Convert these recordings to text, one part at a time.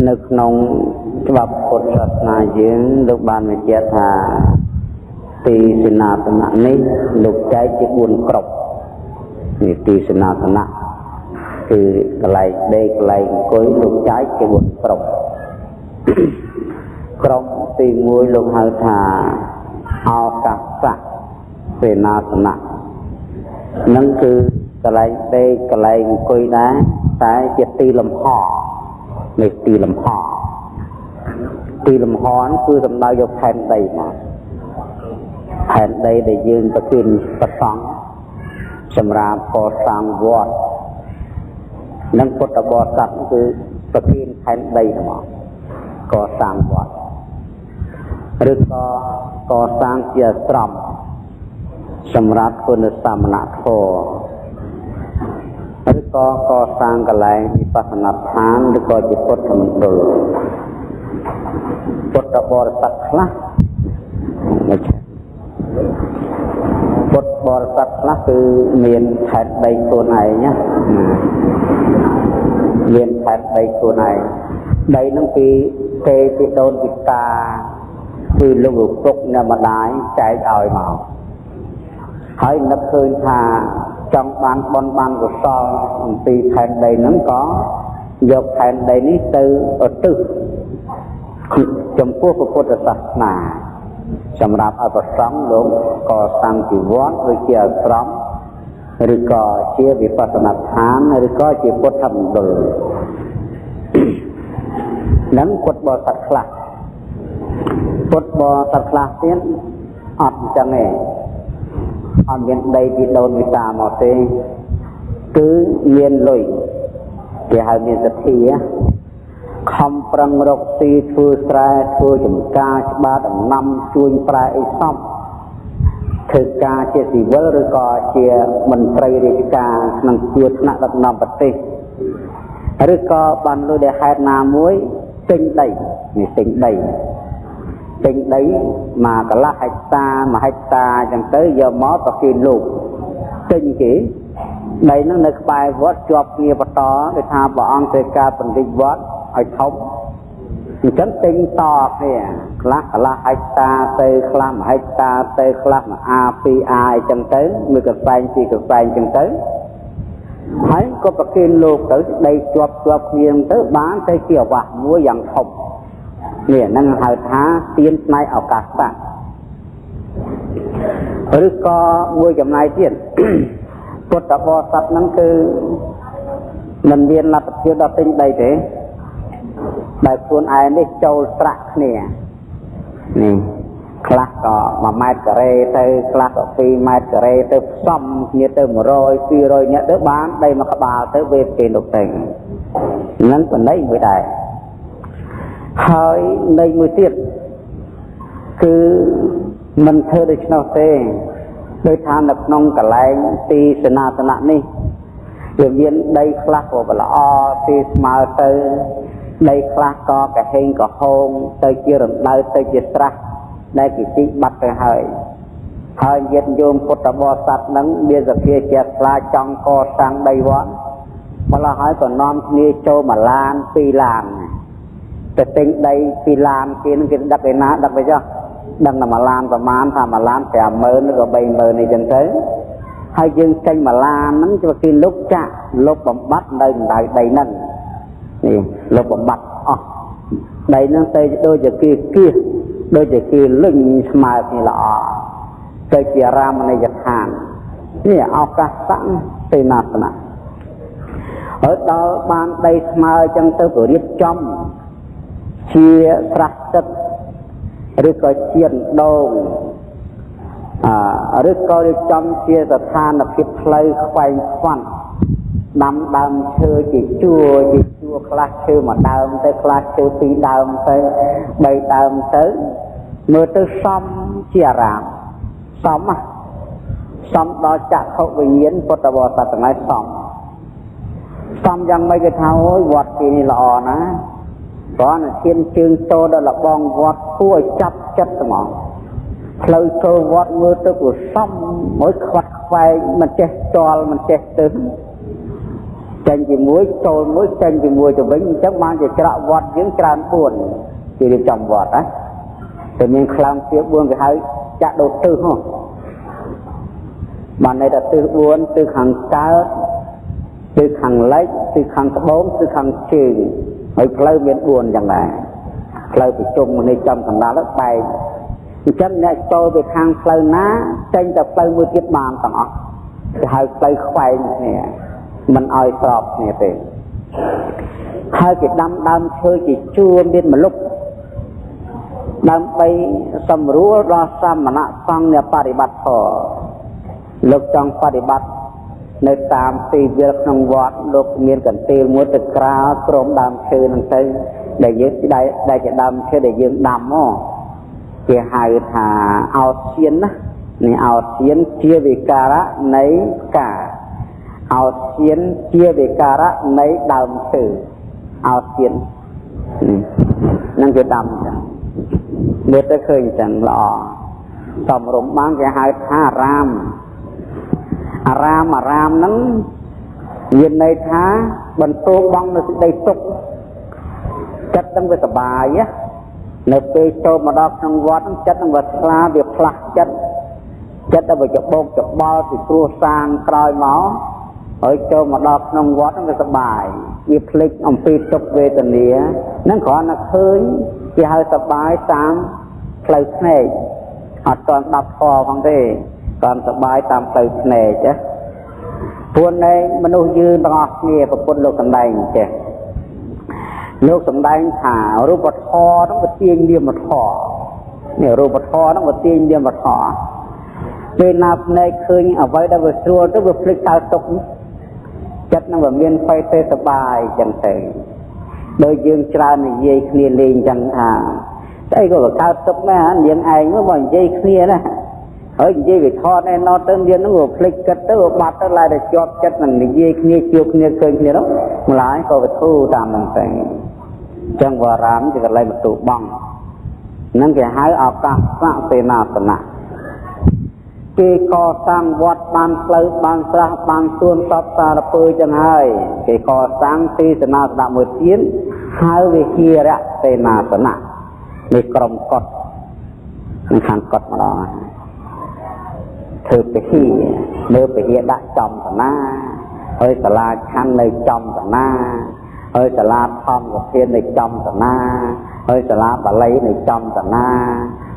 នៅក្នុងច្បាប់ពុទ្ធសាសនាយើងលោកបានបញ្ជាក់ថាទីសេនាសនៈនេះលោកចែកជា4ក្រុមនេះទីសេនាសនៈគឺកន្លែងដេកកន្លែងអង្គុយលោកចែកជា4ក្រុមក្រុមទី1លោកហៅថាឱកាសៈសេនាសនៈនឹងគឺកន្លែងដេកកន្លែងអង្គុយដែរតែជាទីលំហនេះទីលំហទីលំហគឺសំដៅយកផែនដីមកផែនដីដែលយើងប្រគិនប្រសង់សម្រាប់កសាងវត្តនិងពុទ្ធបរិស័ទគឺប្រគិនផែនដីមកកសាងវត្តឬក៏កសាងជាអាស្រមសម្រាប់គុណសមណធម៌ឬក៏កសាងកន្លែងវិបស្សនាឋានឬក៏ជាពុទ្ធមណ្ឌលពុទ្ធបរិស័ទខ្លះពុទ្ធបរិស័ទខ្លះគឺមានផែនដីខ្លួនឯងណាមានផែនដីខ្លួនឯងដីហ្នឹងពីគេពីដូនពីតាគឺលោកឪពុកអ្នកម្ដាយចែកឲ្យមកហើយនឹកឃើញថាចង់បានបុណ្យបានកុសលអំពីផែនដីហ្នឹងក៏យកផែនដីនេះទៅឧទ្ទិសចំពោះពុទ្ធសាសនាសម្រាប់ឲ្យប្រសង់លោកកសាងជីវត្តឬជាអាស្រមឬក៏ជាវិបស្សនាឋានឬក៏ជាពុទ្ធមណ្ឌលនឹងពុទ្ធបរិស័ទខ្លះពុទ្ធបរិស័ទខ្លះទៀតអត់អញ្ចឹងទេអត់មានដីពីដូនពីតាមកទេគឺមានលុយគេហៅមានសទ្ធាខំប្រឹងរកស៊ីធ្វើស្រែធ្វើចំការច្បារដំណាំជួញប្រែអីសពធ្វើការជាស៊ីវិលឬក៏ជាមន្ត្រីរាជការក្នុងជួរថ្នាក់ដឹកនាំប្រទេសឬក៏បានលុយដែលហេតុណាមួយទិញដីនេះទិញដីទិញដីមកកន្លះហិកតា1ហិកតាអញ្ចឹងទៅយកមកប្រគេនលោកទិញគេដីហ្នឹងនៅក្បែរវត្តជាប់គ្នាបន្តដូចថាព្រះអង្គធ្វើការពង្រីកវត្តឲ្យធំអញ្ចឹងទិញតគ្នាខ្លះកន្លះហិកតាទៅខ្លះ1ហិកតាទៅខ្លះ1អា2អាអញ្ចឹងទៅមួយកសែងពីរកសែងអញ្ចឹងទៅហើយក៏ប្រគេនលោកទៅដីជាប់ជាប់គ្នាទៅបានទៅជាអាវាសមួយយ៉ាងធំនេះហ្នឹងហៅថាទានផ្នែកឱកាសៈឬក៏មួយចំណែកទៀតពុទ្ធបរិស័ទហ្នឹងគឺមិនមានលទ្ធភាពដល់ទិញដីទេដែលខ្លួនឯងនេះចូលត្រាក់គ្នានេះខ្លះក៏1ម៉ែត្រការ៉េទៅខ្លះក៏2ម៉ែត្រការ៉េទៅផ្សំគ្នាទៅ100 200នាក់ទៅបានដីមួយក្បាលទៅវេគេលោកទៅហ្នឹងបណៃមួយដែរហើយនៃមួយទៀតគឺមិនធ្វើដូច្នោះទេដោយថានៅក្នុងកន្លែងទីសេនាសនៈនេះវាមានដីខ្លះក៏ល្អទីស្មើទៅដីខ្លះក៏កហេងកហោងទៅជារណ្ដៅទៅជាស្រះដែលគេជីកបាត់ទៅហើយហើយញាតិញោមពុទ្ធបរិស័ទនឹងមានសភាជាខ្លាចង់កសាងដីវត្តម្ល៉េះហើយក៏នាំគ្នាចូលមួយឡានពីរឡានទៅទិញដីពីរឡានគេនឹងគេដឹកឯណាដឹកទៅចុះដឹងតែមួយឡានប្រមាណថាមួយឡាន50000ឬក៏30000អីចឹងទៅហើយយើងចេញមួយឡានហ្នឹងគឺគេលុបចាក់លុបបំបត្តិនៅដៅដីហ្នឹងនេះលុបបំបត្តិអស់ដីហ្នឹងទៅដូចជាគេគៀសដូចជាគេលឹងស្មើគ្នាល្អទៅជារាមនីយដ្ឋាននេះឱកាសៈសេនាសនៈហើយដល់បានដីស្មើចឹងទៅក៏រៀបចំជាស្រះទឹកឬក៏ជាដងឬក៏រៀបចំជាស្ថានភាពផ្លូវខ្វែងខ្វាន់ដាំដើមឈើជាជួរជាជួរខ្លះឈើមួយដើមទៅខ្លះឈើពីរដើមទៅបីដើមទៅមើលទៅសមជាអារាមសមណាសមដល់ចក្ខុវិញ្ញាណពុទ្ធបរិស័ទទាំងឡាយសមសមយ៉ាងម៉េចគេថាអូយវត្តគេនេះល្អណាស់ព្រោះនិធានជើងតោដល់លបងវត្តគួរឲ្យចាប់ចិត្តហ្មងផ្លូវចូលវត្តមើលទៅក៏សមមួយខ្វាត់ខ្វែងមិនចេះចល់មិនចេះទៅ ចេញជាមួយចូលមួយចេញជាមួយទៅវិញអញ្ចឹងបានជាច្រកវត្តយើងច្រើន4គេរៀបចំវត្តណាតែមានខ្លាំងជា4គេហៅចាក់ដូទិសហ៎បានន័យថាទិស4ទិសខាងកើតទិសខាងលិចទិសខាងត្បូងទិសខាងជើងហើយផ្លូវមាន4អញ្ចឹងដែរផ្លូវប្រជុំនេះចំកណ្ដាលបែកអញ្ចឹងអ្នកចូលទៅខាងផ្លូវណាចេញទៅផ្លូវមួយទៀតបានទាំងអស់គេហៅផ្លូវខ្វែងគ្នាមិនឲ្យស្របគ្នាទេហើយគេដាំដើមឈើជាជួរមានម្លុកដើម្បីសម្រួលដល់សមណៈសង្ឃនៃបរិបត្តិធម៌លោកចង់បរិបត្តិនៅតាមទីវាលក្នុងវត្តលោកមានកន្ទេលមួយទៅក្រាលក្រោមដើមឈើហ្នឹងទៅដែលយើងដែលជាដើមឈើដែលយើងដាំមកគេហៅថាអោសៀនណានេះអោសៀនជាវិការៈនៃផ្កាអោសៀនជាវិការៈនៃដើមឈើអោសៀននឹងគេដាំចឹងមើលទៅឃើញចឹងល្អសំរុំបានគេហៅថារាមអារាមអារាមហ្នឹងមានន័យថាបន្ទោបងនៅសេចក្តីទុក្ខចិត្តនឹងវាសបាយនៅពេលចូលមកដល់ក្នុងវត្តចិត្តនឹងវាថ្លាវាផ្លាស់ចិត្តចិត្តដល់វាច្បោកច្បល់ពីគ្រួសារក្រោយមកហើយចូលមកដល់ក្នុងវត្តនឹងវាសបាយវាភ្លេចអំពីទុក្ខវេទនានឹងគ្រាន់តែឃើញគេហៅសបាយតាមផ្លូវភ្នែកអត់ទាន់ដាប់ធម៌ផងទេតាមសបាយតាមផ្លូវភ្នែកចាព្រោះនៃមនុស្សយើងទាំងអស់គ្នាប្រពន្ធលោកសម្ដែងចេះលោកសម្ដែងថារូបធម៌ហ្នឹងវាទាញនាមធម៌នេះរូបធម៌ហ្នឹងវាទាញនាមធម៌ពេលណាភ្នែកឃើញអ្វីដែលវាស្រួលទៅវាភ្លេចកើតទុក្ខចិត្តហ្នឹងវាមានបេតិសបាយចឹងទៅដោយយើងច្រើននិយាយគ្នាលេងចឹងថាស្អីក៏វាកើតទុក្ខដែរយើងឯងមកនិយាយគ្នាណាហើយនិយាយវាថតឯណោះទៅយើងហ្នឹងវាភ្លេចគិតទៅវាបាត់ទៅឡើយតែជាប់ចិត្តនឹងនិយាយគ្នាជួបគ្នាឃើញគ្នានោះម្លាយក៏វាធូរតាមហ្នឹងទៅចឹងវរាមជាកន្លែងបន្ទូបងហ្នឹងគេហៅឱកាសសេនាសនៈគេកសាងវត្តបានផ្លូវបានស្រះបានសួនសពសារពើចឹងហើយគេកសាងទីសេនាសនៈមួយទៀតហៅវិហារៈសេនាសនៈនេះក្រុមកុដនឹងខាងកុដម្ដងធ្វើពហិលើពហិដាក់ចំតាណាហើយសាលាឆាន់នៅចំតាណាហើយសាលាធម្មវិធាននៅចំតាណាហើយសាលាបាលីនៅចំតាណា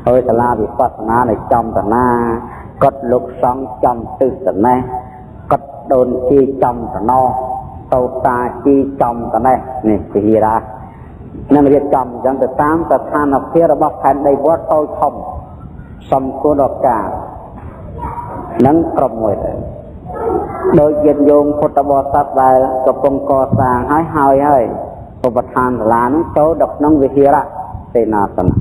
ហើយសាលាវិបស្សនានៅចំតាណាកុដលោកសង្ឃចំទិសណេះកុដដូនជីចំតណោតោតាជីចំតណេះនេះពហិរានឹងរៀបចំអញ្ចឹងទៅតាមស្ថានភាពរបស់ផែនដីវត្តតូចធំសំគួរដល់ការនឹងក្រុមមួយទៅដោយញាតិញោមពុទ្ធបរិស័ទដែលកំពុងកសាងហើយហើយហើយឧបឋានសាលានឹងចូលដល់ក្នុងវិហារៈសេនាសនៈ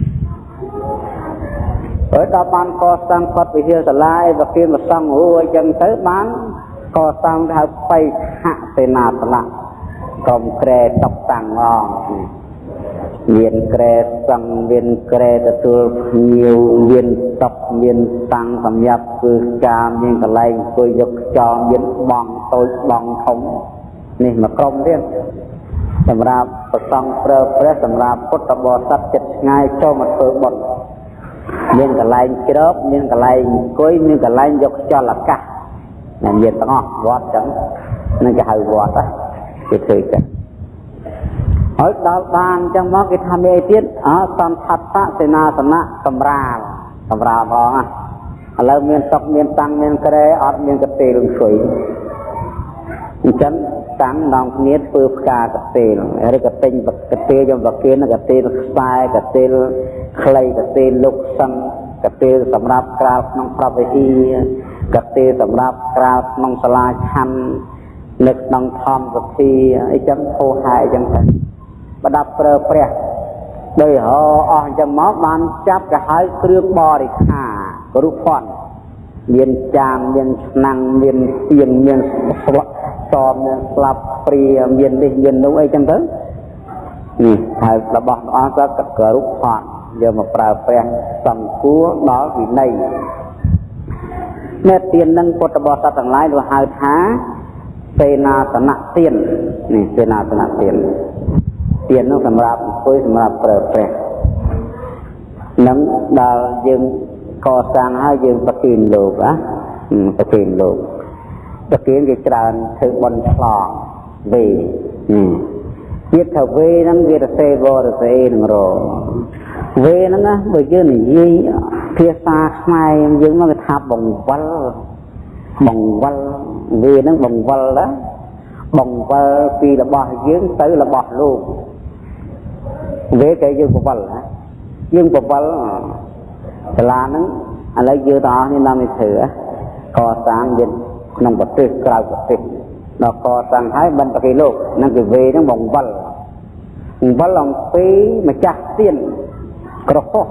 ហើយដល់បានកសាងកត់វិហារសាលាឯវគាមសង្ឃរួចចឹងទៅបានកសាងហៅបៃខៈសេនាសនៈកុំក្រែតុកតាំងអងមានក្រែសង្ឃមានក្រែទទួលភ្ញៀវមានតុកមានតាំងសម្រាប់ធ្វើការមានកន្លែងអង្គុយយកខ្យល់មានបងតូចបងធំនេះមួយក្រុមទៀតសម្រាប់ប្រសង់ប្រើព្រះសម្រាប់ពុទ្ធបរិស័ទចិត្តឆ្ងាយចូលមកធ្វើបុណ្យមានកន្លែងជ្រកមានកន្លែងអង្គុយមានកន្លែងយកខ្យល់អាកាសណាមានទាំងអស់វត្តចឹងនឹងគេហៅវត្តណាគេធ្វើចឹងហើយដល់បានចឹងមកគេថាមានអីទៀតអសន្ថតសេនាសនៈសម្រាលសម្រាលផងណាឥឡូវមានតុកមានតាំងមានក្រែអត់មានកទេលអង្គុយអញ្ចឹងតាំងដងគ្នាធ្វើផ្កាកទេលឬក៏ទិញកទេលយកមកគេកទេលខ្សែកទេលខ្លីកទេលលុកសឹងកទេលសម្រាប់ក្រាលក្នុងប្រពៃហ៊ីកទេលសម្រាប់ក្រាលក្នុងសាលាឆាន់នៅក្នុងធម្មសភាអីចឹងធោហែអីចឹងទៅប្រដាប់ប្រើព្រះដោយហោអស់អញ្ចឹងមកបានចាប់ទៅហើយគ្រឿងបរិខារុភ័ណ្ឌមានចានមានឆ្នាំងមានទៀងមានស្លាប់សមមានស្លាបព្រាមាននេះមាននោះអីចឹងទៅនេះហើយរបស់ទាំងអស់ក៏ករុភ័ណ្ឌយកមកប្រើព្រះសំគួរដល់វិន័យអ្នកទាននឹងពុទ្ធបរិស័ទទាំងឡាយលោកហៅថា សេនាសនៈទាននេះសេនាសនៈទានទាននោះសម្រាប់អង្គុយសម្រាប់ប្រើប្រាស់នឹងដល់យើងកសាងហើយយើងប្រគេនលោកណាប្រគេនលោកប្រគេនគេច្រើនធ្វើបុណ្យឆ្លងវេទៀតថាវេហ្នឹងវារសេវរសេនឹងរវេហ្នឹងណាបើយើងនិយាយភាសាខ្មែរយើងមកគេថាបង្វិលបង្វិលវេហ្នឹងបង្វិលណាបង្វិលពីរបស់យើងទៅរបស់លោកវេគេយើងបង្វិលណាយើងបង្វិលសាលាហ្នឹងឥឡូវយើងទាំងអស់នេះនាំឲ្យធ្វើកសាងយើងក្នុងប្រទេសក្រៅប្រទេសដល់កសាងហើយមិនប្រគេលោកហ្នឹងគេវេហ្នឹងបង្វិលបង្វិលអំពីម្ចាស់ទានក្រហោះ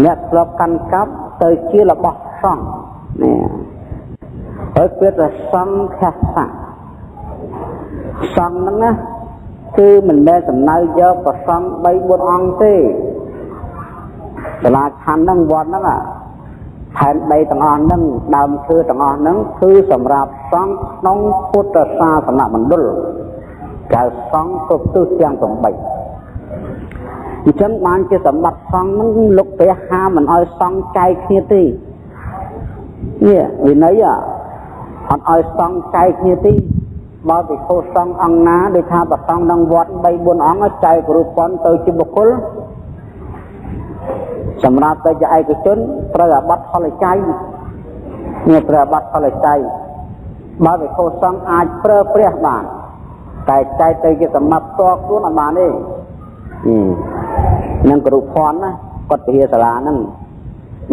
អ្នកធ្លាប់កាន់កាប់ទៅជារបស់សង្ឃនេះហើយគឺថាសង្ឃសៈសង្ឃហ្នឹងណាគឺមិនមែនសំដៅយកប្រសង្ឃ3 4អង្គទេសាលាឆាន់ហ្នឹងវត្តហ្នឹងផែនដីទាំងអស់ហ្នឹងដើមឈើទាំងអស់ហ្នឹងគឺសម្រាប់សង្ឃក្នុងពុទ្ធសាសនមណ្ឌលកៅសង្ឃគ្រប់ទិសទាំង8អញ្ចឹងបានជាសម្បត្តិសង្ឃហ្នឹងលោកព្រះហាមមិនឲ្យសង្ឃចែកគ្នាទេនេះវិន័យអត់ឲ្យសង្ឃចែកគ្នាទេបើពិខុសង្ឃអង្គណាដូចថាប្រសង្ឃក្នុងវត្ត3 4អង្គចែករូបពន្ធទៅជាបុគ្គលសម្រាប់ទៅជាឯកជនត្រូវអាបត្តិផលច័យនេះត្រូវអាបត្តិផលច័យបើវិខុសង្ឃអាចប្រើព្រះបានតែចែកទៅជាសម្បត្តិផ្ទាល់ខ្លួនអត់បានទេនឹងគ្រូភ័ណ្ឌណាគាត់ពហិសាលាហ្នឹង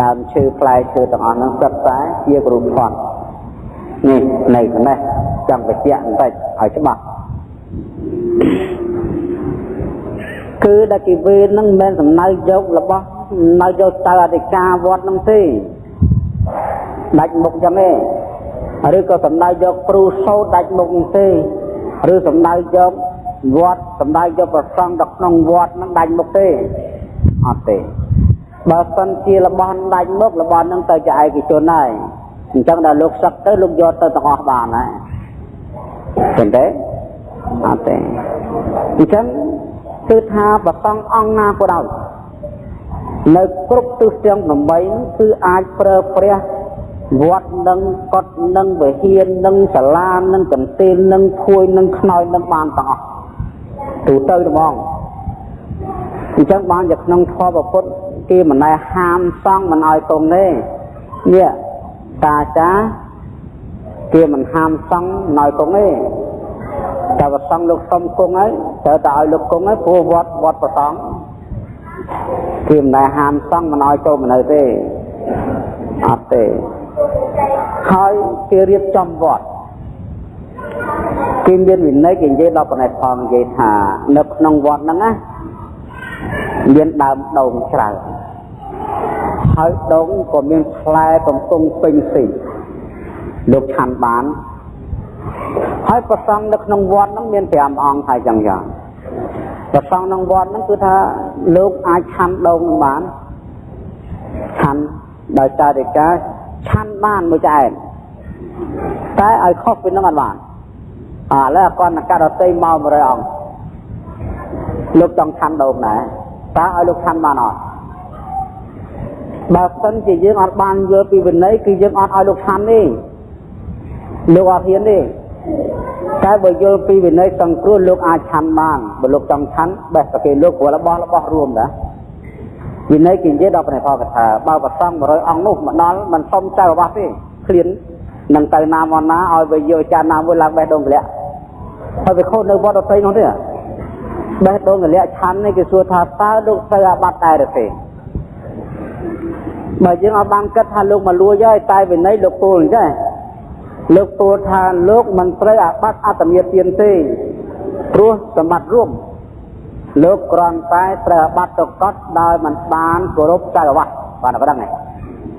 ដើមឈើផ្លែឈើទាំងអស់ហ្នឹងសុទ្ធតែជាគ្រូភ័ណ្ឌនេះនៃនេះចង់បញ្ជាក់បន្តិចឲ្យច្បាស់គឺដែលគេវេនហ្នឹងមិនមែនសំដៅយករបស់នៅយកទៅអធិការវត្តហ្នឹងទេដាច់មុខចឹងទេឬក៏សំដៅយកគ្រូសូត្រដាច់មុខទេឬសំដៅយកវត្តសំដៅយកប្រសង់ទៅក្នុងវត្តហ្នឹងដាច់មុខទេអត់ទេបើសិនជារបស់ដាច់មុខរបស់ហ្នឹងទៅជាឯកជនហើយអញ្ចឹងដល់លោកសឹកទៅលោកយកទៅទាំងអស់បានហើយឃើញទេអត់ទេអញ្ចឹងគឺថាប្រសង់អង្គណាក៏ដោយនៅគ្រប់ទិសទាំង8គឺអាចប្រើព្រះវត្តនឹងកុដិនឹងវិហារនឹងសាលានឹងកន្ទេលនឹងភួយនឹងខ្នើយនឹងបានទាំងអស់ទូទៅហ្មងអញ្ចឹងបានជាក្នុងធម៌ពុទ្ធគេមិនដែលហាមសង្ឃមិនឲ្យគង់ទេនេះតាចាគេមិនហាមសង្ឃមិនឲ្យគង់ទេតែប្រសង្ឃលោកសុំគង់ហើយត្រូវតែឲ្យលោកគង់ហើយព្រោះវត្តវត្តប្រសង្ឃគេមិនដែលហាមសង្ឃមិនឲ្យចូលមកនៅទេអត់ទេហើយគេរៀបចំវត្តគេមានវិន័យគេនិយាយដល់ប៉ុណ្ណេះផងនិយាយថានៅក្នុងវត្តហ្នឹងណាមានដើមដូងច្រើនហើយដូងក៏មានផ្លែកំពុងពេញស៊ីលោកឆាន់បានហើយប្រសង់នៅក្នុងវត្តហ្នឹងមាន5អង្គហើយចឹងចឹងប្រសង់ក្នុងវត្តហ្នឹងគឺថាលោកអាចឆាន់ដូងនឹងបានឆាន់ដោយចារិកាឆាន់បានមួយចែកតែឲ្យខុសពីនឹងអត់បានឥឡូវអកណ្ណករតីមក100អង្គលោកចង់ឆាន់ដូងដែរតើឲ្យលោកឆាន់បានអត់បើសិនជាយើងអត់បានយល់ពីវិន័យគឺយើងអត់ឲ្យលោកឆាន់ទេលោកអត់ហ៊ានទេតែបើយល់ពីវិន័យសង្គ្រោះលោកអាចឆាន់បានបើលោកចង់ឆាន់បេះប្រគេលោកព្រោះរបស់រួមដែរវិន័យគេនិយាយដល់ព្រះផលកថាបើប្រសង់100អង្គនោះមកដល់មិនសុំចៅរបស់ទេឃ្លាននឹងទៅណាមកណាឲ្យវាយកចានណាមួយឡើងបេះដូងកលៈហើយវាខុសនៅវត្តដទៃនោះទេបេះដូងកលៈឆាន់នេះគេសួរថាតើលោកត្រូវអាបត្តិដែរឬទេបើយើងអត់បានគិតថាលោកមកលួចហើយតែវិន័យលោកពោលអញ្ចឹងលោកពោលថាលោកមិនត្រូវអាបត្តិអត្តមាទានទេព្រោះសម្បត្តិរួមលោកគ្រាន់តែត្រូវអាបត្តិទៅកត់ដោយមិនបានគោរពចៅអាវាសបានតែប៉ុណ្្នឹង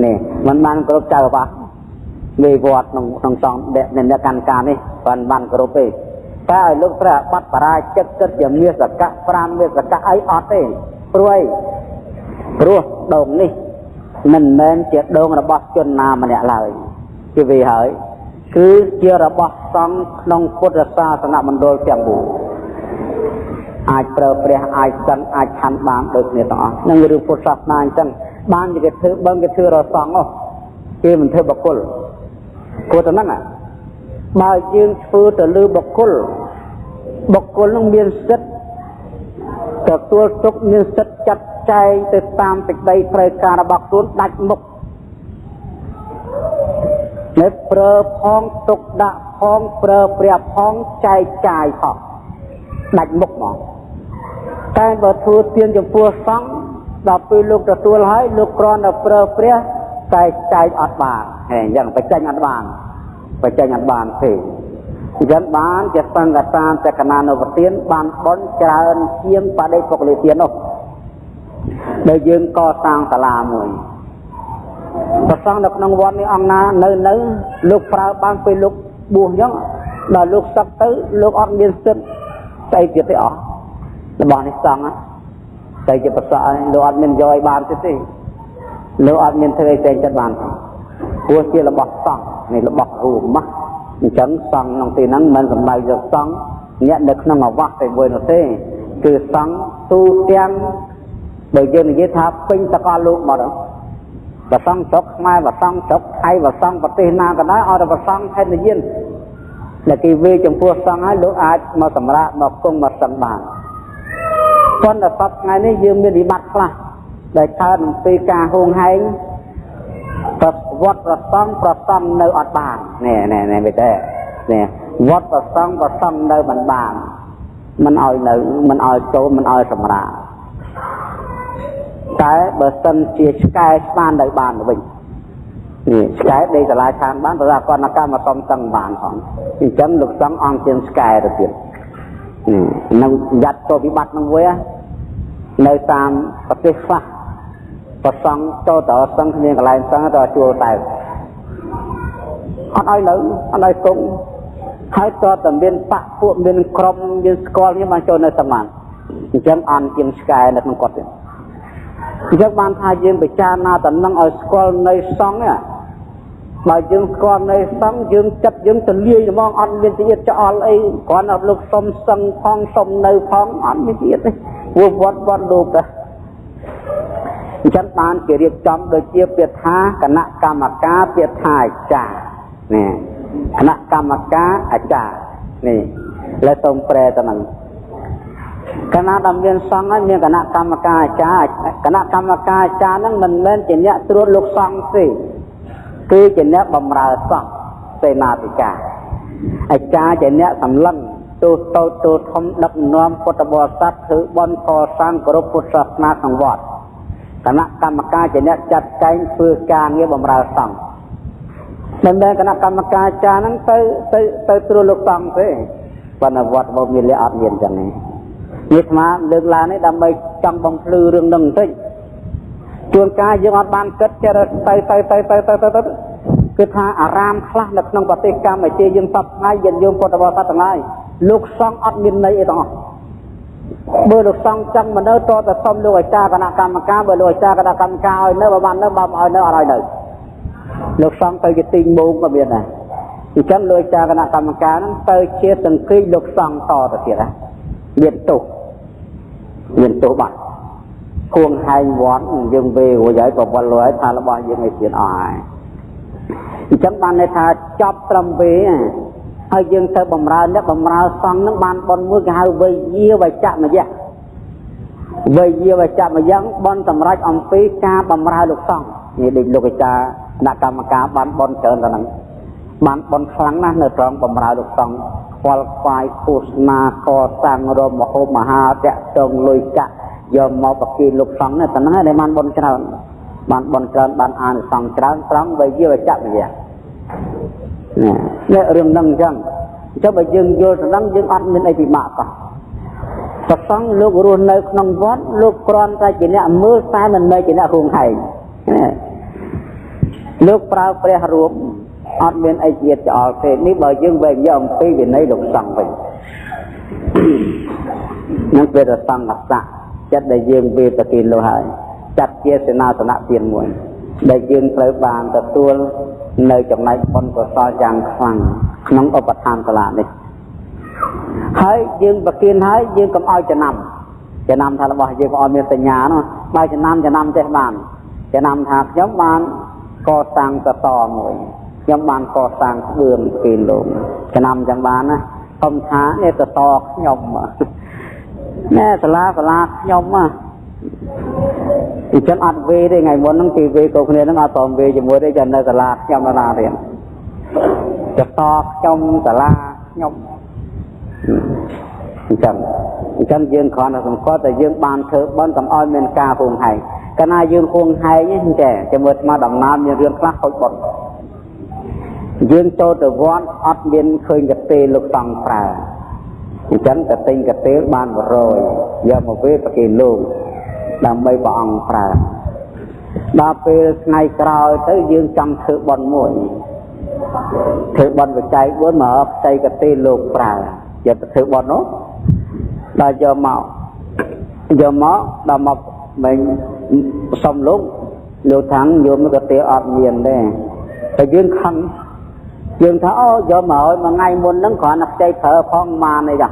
នេះមិនបានគោរពចៅអាវាសមេវត្តក្នុងសង្ឃអ្នកកាន់ការនេះបានគោរពទេតែឲ្យលោកត្រូវអាបត្តិបរាជិកគិតជាមាសកៈ5មាសកៈអីអត់ទេព្រោះអីព្រោះដូងនេះមិនមែនជាដូងរបស់ជនណាម្នាក់ឡើយជាវាហើយ គឺជារបស់សង្ឃក្នុងពុទ្ធសាសនមណ្ឌលទាំងមូលអាចប្រើព្រះអាចសឹងអាចឆាន់បានដូចគ្នាទាំងអស់នឹងរឿងពុទ្ធសាសនាអញ្ចឹងបានគេធ្វើបឹងគេធ្វើរសង្ឃគេមិនធ្វើបុគ្គលព្រោះតែហ្នឹងបើយើងធ្វើទៅលើបុគ្គលបុគ្គលនឹងមានសិទ្ធិទទួលទុកមានសិទ្ធិចាត់ចែងទៅតាមសេចក្តីត្រូវការរបស់ខ្លួនដាច់មុខនៅប្រើផងទុកដាក់ផងប្រើព្រះផងចែកចាយផងដាច់មុខហ្មងតែបើធ្វើទានចំពោះសង្ឃដល់ពេលលោកទទួលហើយលោកគ្រាន់តែប្រើព្រះតែចែកអត់បានហេអញ្ចឹងបញ្ចេញអត់បានបញ្ចេញអត់បានទេអញ្ចឹងបានជាសង្ឃតានតកណានុបទានបានបុណ្យច្រើនជាងបដិពុកលិទាននោះដែលយើងកសាងសាលាមួយប្រសង់នៅក្នុងវត្តនេះអង្គណានៅលោកប្រើបានពេលលោកបួសអញ្ចឹងដល់លោកសឹកទៅលោកអត់មានសិទ្ធិស្អីទៀតទេអស់របស់នេះសង្ឃតែជាប្រសក់លោកអត់មានយកឲ្យបានទេទេលោកអត់មានធ្វើអីផ្សេងចិត្តបានទេព្រោះជារបស់សង្ឃនេះរបស់រួមណាអញ្ចឹងសង្ឃក្នុងទីហ្នឹងមិនសំដៅយកសង្ឃអ្នកនៅក្នុងអាវាសតែមួយនោះទេគឺសង្ឃទូទាំងបើយើងនិយាយថាពេញសកលលោកមកដល់ប្រសង់ស្រុកខ្មែរប្រសង់ស្រុកថៃប្រសង់ប្រទេសណាក៏ដោយឲ្យតែប្រសង់ហេតុនិយានដែលគេវេចំពោះសង្ឃហើយលោកអាចមកសម្រាកមកគង់មកសឹងបានប៉ុន្តែសប្តាហ៍ថ្ងៃនេះយើងមានវិបត្តិខ្លះដែលកើតអំពីការហួងហែងប្រវត្តិប្រសង់ប្រសង់នៅអត់បាននេះនេះនេះមែនទេនេះវត្តប្រសង់ប្រសង់នៅមិនបានមិនឲ្យនៅមិនឲ្យចូលមិនឲ្យសម្រាកតែបើសិនជាឆ្កែស្មាននៅបានវិញនេះឆ្កែដេកសាលាឆានបានព្រោះអកណកម្មសុំសឹងបានផងអញ្ចឹងលោកសង្ឃអង្គជាងឆ្កែទៅទៀតនេះនឹងយ៉ាត់ទៅវិបត្តិនឹងមួយនៅតាមប្រទេសខ្លះប្រសង់ចូលទៅសឹងគ្មានកន្លែងសឹងទៅជួលតែអត់ឲ្យនៅអត់ឲ្យគង់ហើយតើតែមានបពពួកមានក្រុមមានស្គាល់នេះបានចូលនៅសមានអញ្ចឹងអន់ជាងឆ្កែនៅក្នុងគាត់ទៀតអញ្ចឹងបានថាយើងពិចារណាតំណឹងឲ្យស្គាល់នៃសង្ឃនេះបើយើងស្គាល់នៃសង្ឃយើងចិត្តយើងទលាយហ្មងអត់មានជាតិច្អល់អីគ្រាន់តែលោកសុំសឹងផងសុំនៅផងអត់មានជាតិទេព្រោះវត្តវត្តលោកដែរអញ្ចឹងបានគេរៀបចំដូចជាពាក្យថាគណៈកម្មការពាក្យថាអាចារ្យនេះគណៈកម្មការអាចារ្យនេះលើសូមប្រែទៅនឹងគណៈដែលមានសង្ឃហើយមានគណៈកម្មការអាចារ្យគណៈកម្មការអាចារ្យហ្នឹងមិនមែនជាអ្នកត្រួតលោកសង្ឃទេគឺជាអ្នកបម្រើសង្ឃសេនាធិការអាចារ្យជាអ្នកសម្លឹងទូតូចទូធំដឹកនាំពុទ្ធបរិស័ទធ្វើបុណ្យកសាងគោរពពុទ្ធសាសនាក្នុងវត្តគណៈកម្មការជាអ្នកចាត់ចែងធ្វើការងារបម្រើសង្ឃមិនមែនគណៈកម្មការអាចារ្យហ្នឹងទៅទៅទៅត្រួតលោកសង្ឃទេប៉ុន្តែវត្តរបស់មានលក្ខអត់មានចឹងទេនេះស្មាលើកឡើងនេះដើម្បីចង់បំភ្លឺរឿងនឹងបន្តិចជួនកាលយើងអត់បានគិតចេះទៅទៅទៅទៅទៅទៅគឺថាអារាមខ្លះនៅក្នុងប្រទេសកម្ពុជាយើងសពថ្ងៃយើងយើងពុទ្ធបរិស័ទទាំងឡាយលោកសង្ឃអត់មានន័យអីទាំងអស់បើលោកសង្ឃចង់មកនៅតតែសុំលោកអាចារ្យគណៈកម្មការបើលោកអាចារ្យគណៈកម្មការឲ្យនៅបើបាននៅបើមិនឲ្យនៅអត់ឲ្យនៅលោកសង្ឃទៅជាទីងមោងក៏មានដែរអញ្ចឹងលោកអាចារ្យគណៈកម្មការហ្នឹងទៅជាសង្គ្រាមលោកសង្ឃតទៅទៀតណាមានទោសមានទោសបាត់គួងហែងវត្តយើងវេរួចហើយក៏វល់លុយថារបស់យើងឯទៀតអស់ហើយអញ្ចឹងបានន័យថាចប់ត្រឹមវេហើយយើងទៅបំរើអ្នកបំរើសង្ឃនឹងបានបុណ្យមួយគេហៅវេយាវចមយៈវេយាវចមយៈបុណ្យសម្រាប់អំពីការបំរើលោកសង្ឃនេះដូចលោកអាចារ្យគណៈកម្មការបានបុណ្យច្រើនទៅហ្នឹងបានបុណ្យខ្លាំងណាស់នៅត្រង់បំរើលោកសង្ឃខ្វល់ខ្វាយឃោសនាកសាងរមហូបមហាតកតងលុយកាក់យកមកប្រគិលោកសង្ឃនេះតែហ្នឹងឯងបានបុណ្យច្រើនបានបុណ្យច្រើនបានអានិសង្សច្រើនត្រង់វេយាវចមយៈនេះរឿងហ្នឹងអញ្ចឹងអញ្ចឹងបើយើងយល់ទៅហ្នឹងយើងអត់មានអីពិបាកសោះប្រសង់លោករស់នៅក្នុងវត្តលោកគ្រាន់តែជាអ្នកមើលតែមិនមែនជាអ្នកហួងហែងលោកប្រើព្រះរូបអត់មានអីជាតិច្អល់ទេនេះបើយើងវែងយកអំពីវិន័យលោកសង្ឃវិញនឹងពេលសង្ឃស័កចិត្តដែលយើងវេប្រគិនលោកហើយចាត់ជាសេនាសនៈទានមួយដែលយើងត្រូវបានទទួល នៅចំណែកបុណ្យកុសលយ៉ាងខ្លាំងក្នុងឧបឋានសាលានេះហើយយើងប្រគិនហើយយើងកុំឲ្យចំណាំចំណាំថារបស់យើងក៏អត់មានសញ្ញានោះបើចំណាំចំណាំចេះបានចំណាំថាខ្ញុំបានកសាងសតមួយខ្ញុំបានកសាងក្បឿនគេលោកចំណាំចឹងបានណាកុំថានេះសតខ្ញុំណែសាលាសាលាខ្ញុំណាអញ្ចឹងអត់វេទេថ្ងៃមុនហ្នឹងគេវេកូគ្នាហ្នឹងអត់ព្រមវេជាមួយទេចាំនៅសាលាខ្ញុំណាទៀតសតខ្ញុំសាលាខ្ញុំអញ្ចឹងយើងគ្រាន់តែសម្គាល់តែយើងបានធ្វើបុណ្យកុំឲ្យមានការហួងហែងកាលណាយើងហួងហែងហ្នឹងចេះចាំមើលស្មាដំណើរមានរឿងខ្លះខូចបុណ្យយើងចូលទៅវត្តអត់មានឃើញកទេលោកសង្ឃប្រើអញ្ចឹងតែទិញកទេបាន100យកមកវេប្រគេលោកដើម្បីព្រះអង្គប្រើដល់ពេលថ្ងៃក្រោយទៅយើងចង់ធ្វើបុណ្យមួយធ្វើបុណ្យបច្ច័យ4មកខ្ចីកទេលោកប្រើយកទៅធ្វើបុណ្យនោះដល់យកមកដល់មកមិនសុំលោកលោកថាងយោមកទេអត់មានទេតែយើងខឹងយើងថាអូយកមកឲ្យមួយថ្ងៃមុនហ្នឹងគ្រាន់តែខ្ចីប្រើផងបានអីចា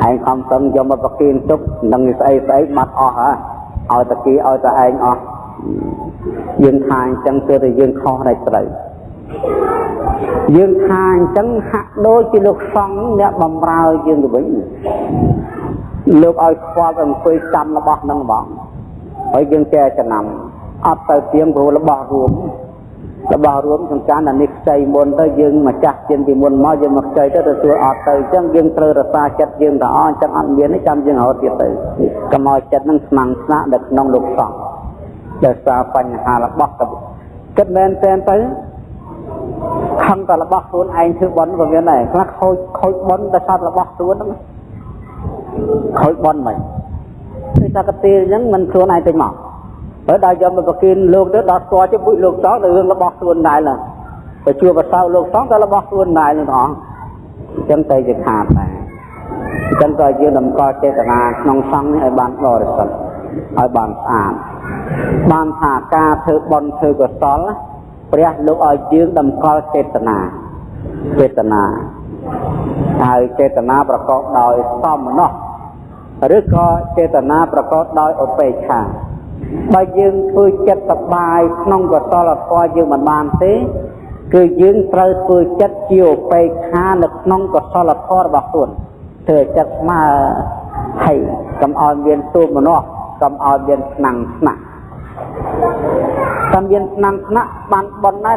ឯងខំសឹងយកមកប្រគិនទុកនឹងស្អីស្អីបាត់អស់ហើយឲ្យតាគីឲ្យតាឯងអស់យើងថាអញ្ចឹងគឺតែយើងខុសដែរត្រូវយើងថាអញ្ចឹងហាក់ដូចជាលោកសង្ឃអ្នកបំរើយើងទៅវិញលោកឲ្យខ្វល់អង្គុយចាំរបស់នឹងហ្មងហើយយើងចេះចំណាំអត់ទៅទៀងព្រោះរបស់រួមរបស់រួមសំខាន់តែនេះខ្ចីមុនទៅយើងម្ចាស់ជាងពីមុនមកយើងមកខ្ចីទៅទទួលអត់ទៅអញ្ចឹងយើងត្រូវរក្សាចិត្តយើងទៅអញ្ចឹងអត់មានទេចាំយើងរត់ទៀតទៅកុំឲ្យចិត្តនឹងស្មាំងស្នាក់នៅក្នុងលោកសង្ឃដោយសារបញ្ហារបស់ទៅគិតមែនតែនទៅខំតែរបស់ខ្លួនឯងធ្វើបុណ្យក៏មានដែរខ្លះខូចបុណ្យដោយសាររបស់ខ្លួនហ្នឹងខូចបុណ្យមិនដូចថាកទេអញ្ចឹងមិនខ្លួនឯងទិញមកហើយដល់យកមកប្រគិនលោកទៅដល់ស្គាល់ជាមួយលោកសង្ឃទៅរឿងរបស់ខ្លួនដែរណាទៅជួបប្រសៅលោកសង្ឃទៅរបស់ខ្លួនដែរនឹងទាំងអស់អញ្ចឹងទៅជាខាតដែរអញ្ចឹងក៏យើងតម្កល់ចេតនាក្នុងសង្ឃនេះឲ្យបានបរិសុទ្ធឲ្យបានស្អាតបានថាការធ្វើបុណ្យធ្វើកុសលព្រះលោកឲ្យយើងតម្កល់ចេតនាចេតនាហើយចេតនាប្រកបដោយសមណោះឬក៏ចេតនាប្រកបដោយឧបេក្ខាបើយើងធ្វើចិត្តសប្បាយក្នុងកុសលធម៌យើងមិនបានទេគឺយើងត្រូវធ្វើចិត្តជាឧបេក្ខានៅក្នុងកុសលធម៌របស់ខ្លួនធ្វើចិត្តស្មើហើយកុំឲ្យមានទោមនស្សកុំឲ្យមានថ្នាំងថ្នាក់តែមានថ្នាំងថ្នាក់បានបុណ្យដែរ